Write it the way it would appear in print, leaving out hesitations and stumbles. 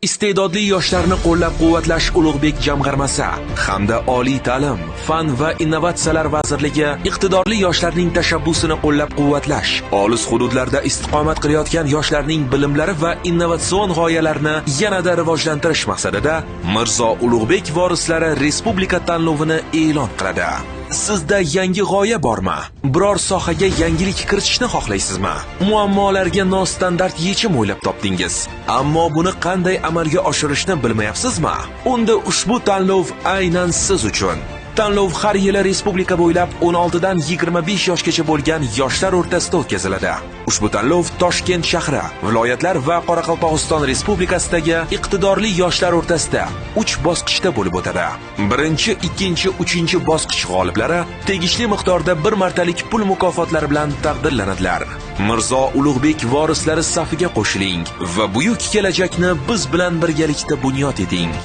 Iste'dodli yoshlarni qo'llab-quvvatlash Ulug'bek jamg'armasi hamda Oliy ta'lim, fan va innovatsiyalar vazirligi iqtidorli yoshlarning tashabbusini qo'llab-quvvatlash, olis hududlarda istiqomat qilayotgan yoshlarning bilimlari va innovatsion g'oyalarini yanada rivojlantirish maqsadida Mirzo Ulug'bek vorislari respublika tanlovini e'lon qiladi. Sizda yangi g'oya bormi? Biror sohaga yangilik kiritishni xohlaysizmi? Muammolarga nostandart yechim o'ylab topdingiz, ammo buni qanday amalga oshirishni bilmayapsizmi? Unda ushbu tanlov aynan siz uchun. Tanlov har yili respublika bo'ylab 16 dan 25 yoshgacha bo'lgan yoshlar o'rtasida o'tkaziladi. Ushbu tanlov Toshkent shahri, viloyatlar va Qoraqalpog'iston Respublikasidagi iqtidorli yoshlar o'rtasida 3 bosqichda bo'lib o'tadi. Birinchi, ikkinchi, uchinchi bosqich g'oliblari tegishli miqdorda bir martalik pul mukofotlari bilan taqdirlanadilar. Mirzo Ulug'bek vorislari safiga qo'shiling va buyuk kelajakni biz bilan birgalikda bunyod eting.